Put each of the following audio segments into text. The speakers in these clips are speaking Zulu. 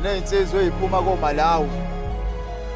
Sinezinsizwa eziphuma koMalawi,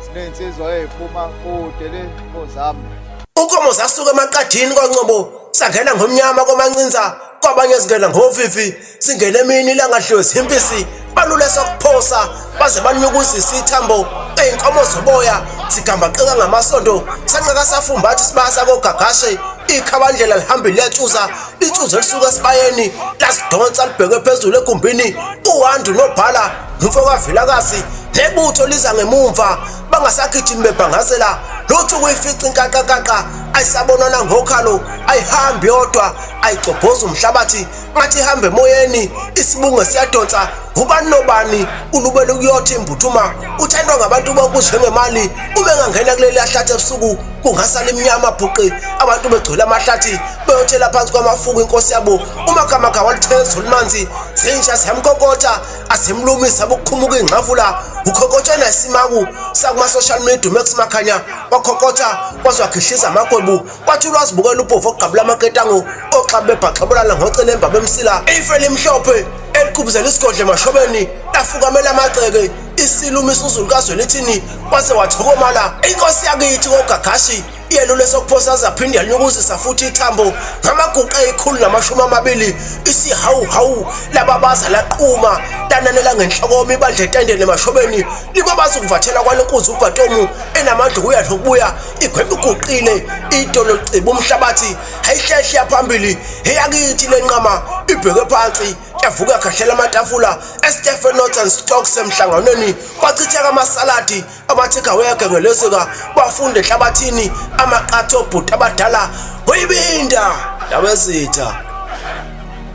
sinezinsizwa eziphuma kude le koZambia. Unkomo zasuka emaqadini kwaNcobo sangena ngomnyama koMancinza kwabanye zingena ngovivi singena emini ilanga dliwe zimpisi balule sokuphosa baze banyukuzisa ithambo eyinkomo zoboya sigambaqeka ngamasondo sanqaka safumbathi sibasa kogagashe ikhabandlela lihambe liyatshuza litshuze lisuka esibayeni lasidonsa libheke phezulu egumbini uwandu nobhala umfokaVilakazi nebutho liza ngemumva bangasagijimi bebhangazela lutho ukuyifica inkaqankaqa ayisabonana ngokhalo ayihambi yodwa ayigcobhoza umhlabathi ngathi ihambe emoyeni isibunge siyadonsa ubani nobani ulubele ukuyothi imbuthuma uthandwa ngabantu bonke njengemali uma engangena kuleli ahlathi ebusuku kungasala imnyama bhuqi abantu begcwele amahlathi beyothela phansi kwamafuku inkosi yabo uMagamaga walitheza olumanzi zinja ziyamkokotha azimlumisa bukukhumuka ingxavula ukhokotshana isimaku sakuma-social media uMax Makhanya wakhokotha waze wakhihliza amagwebu kwathi ulwazibukela ubhovu ogqabula amaketango oxabe bebhaxabulana ngocelemba bemsila ife elimhlophe eliqhubuzela isigodlo emashobeni lafukamela amagceke isilumi isuzulu kaZwelithini waze wathokomala inkosi yakithi kogagashi iyelule sokuphosa azaphinde yalinyukuzisa futhi ithambo ngamaguqa ayi-120 isihawu hawu lababaza laqhuma lananela ngenhlokomo ibandla etendeni emashobeni libabaza ukuvathela kwalenkunzi ubhatomu enamandla ukuya nokubuya igweba iguqile idolo liciba umhlabathi ayihlehli yaphambili eyakithi lenqama ibheke phansi yavuka yakhahlela amatafula eStephen Norton Stocks emhlanganweni kwachitheka amasaladi abatheka wayagengelezeka bafunde enhlabathini amaqatha obhuti abadala uyibinda ndabezitha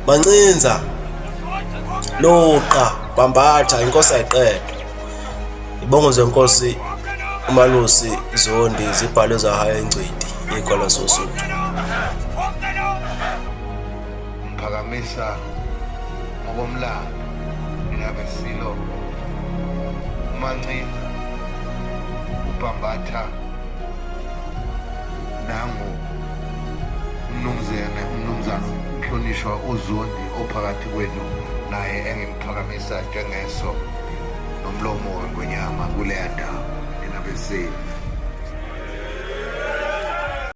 Mancinza Luqa Bambatha inkosi ayiqedwa ibongo zenkosi uMalusi Zondi zibhalwe zahaya ingcweti igwala sosuthu. Ngiphakamisa ngokomlando nina beSilo uMancinza uBhambatha nangu umnumzane umnumzane umhlonishwa uZondi ophakathi kwenu naye engimphakamisa njengeso nomlomo wengonyama kuleya ndawo nina beSilo.